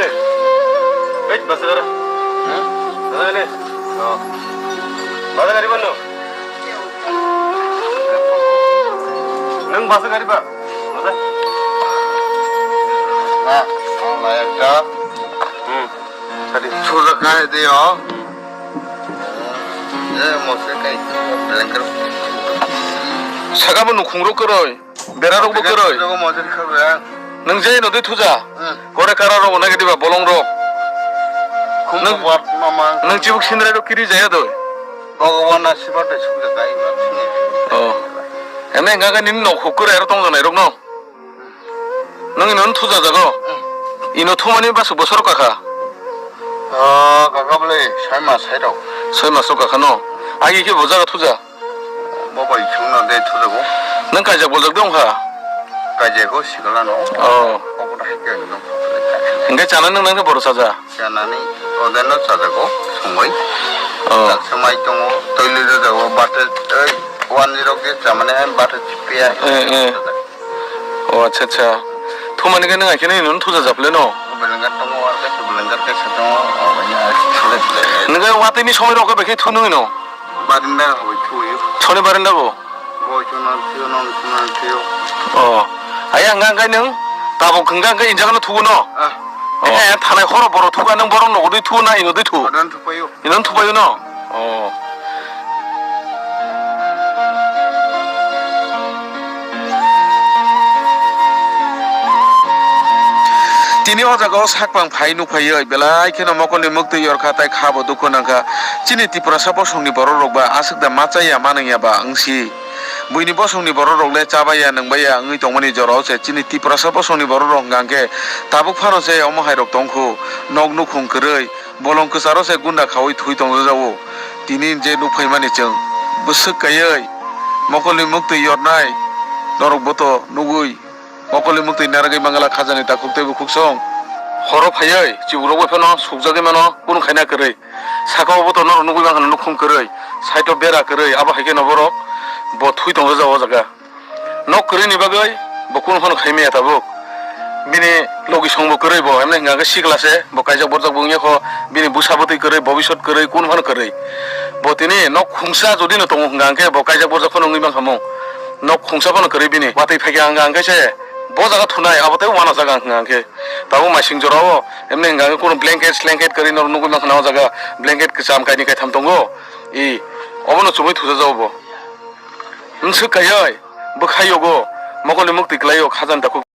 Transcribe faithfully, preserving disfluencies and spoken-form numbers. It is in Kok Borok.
Wait, basa gara. Basa gari. Oh. Basa gari bano. Nang basa gari ba. Basa. Na, na ekta. Hmm. Tadi. Sudah kaya dia. Eh, mau saya kayak blanket. Saka bo nukhung rok koroi. Berarokbo kwrwi. Jogo mojori kha bang. Nwng je ino dui thuja. Hmm. Kore kararok nang diba bolongrok. Khum nwng, buat mamang. Nwng chibuk sindrai rok kiri jaya doi. Bhagwan na sibar de sukle kai ba sini. Oh. Ene ngaga nini nok huk kwrwi aro tong janai rok no. Nwng ino thuja jago. Hmm. Ino thumani basu bosor kakha. Ah, kakha bole sai ma sai rok. Sai ma so kakha no. Agi ke bojaga thuja. Bo bai chwngno de thujago. Nwng kaijak boljak de wngkha? Kaijago sikla no. Oh. Obo no hai khe no. Hingke chana nwng nangkhe boro chaja? Chanani odeno chajago songwi. Oh. Chaksa mai tongo, toilo jajago, bate, ei, wanjwi rok je chamani hai bate chipya. Eh, eh. Oh, acha, acha. Thumani khe nwng akheno ino thuja japle no? Belenggar tongo, ar khe belenggar khe se tongo, oh, ya, chole chole. Nwng watwi ni somoi rok khe bekhe thunu ino? Barinda hoi thuyo. Soni barinda bo? Bo chuna thuyo, non chuna thuyo. Oh. Aya hwnka hwnka nwng tabuk hwnka hwnka injak no thugo no? Ah. Oh. Eh, thanai horo boro thuka nwng borok nogo dui thugo na ino dui thu? Odan thupayo. Ino thupayo no? Oh. Tini o jaga o sakpang phai nukhaiwi belai kheno mokolni mwktwi yorkha tai kha bo dukhu nangkha. Chini Tiprasa bosongni borok rok ba aswk da ma chaya ma nangya ba wngsi. Buini bosongni borok rok le chabaiya nwngbaiya wngwi tongmani jora o se chini Tiprasa bosongni borok rok hwnkha hwnkhe tabuk phano se omo hai rok tongkhu, nok nukhung kwrwi, bolong kwcharo se gunda khaui thui tongjajago. Tini je nukphaimani chwng bwswk kaiwi mokolni mwktwi yornai norok boto nugwi. Mokolni mwktwi narwgwi mangala khajani takhuk tei bukhuksong. Horo phaiwi chibukrok bai phano sukjagwi mano kunu khaina kwrwi. Saka o boto norok nugwi mankha nukhung kwrwi, side o bera kwrwi, abo hai kheno borok bo thui tongjago o jaga. Nok kwrwini bagwi bo kunu phano khai maya tabuk. Bini logisong bo kwrwi bo, emni hwnka khe sikla se, bo kaijak borjak bo wngya kho, bini bwsa bwtwi kwrwi, bobisot kwrwi, kunu phano kwrwi. Bo tini nok khungsa jodi no tongo hwnka hwnkhe bo kaijak borjak phano wngwi mankha mung. Nok khungsa phano kwrwi bini. Watwi phaikha hwnka hwnkhe se bo jaga thunai, abo tei uanajaga hwnka hwnkhe. Tabuk maising jora o, emni hwnka hwnkhe kunu blanket, slanket kwrwi no nugwi mankha na o jaga, blanket kwcham kainwi kaitham tongo. I, obono chumui thujajago bo. Bwswk kaiwi, bwkhai yogo, mokolni mwktwi kwlaio, khajani takhuk.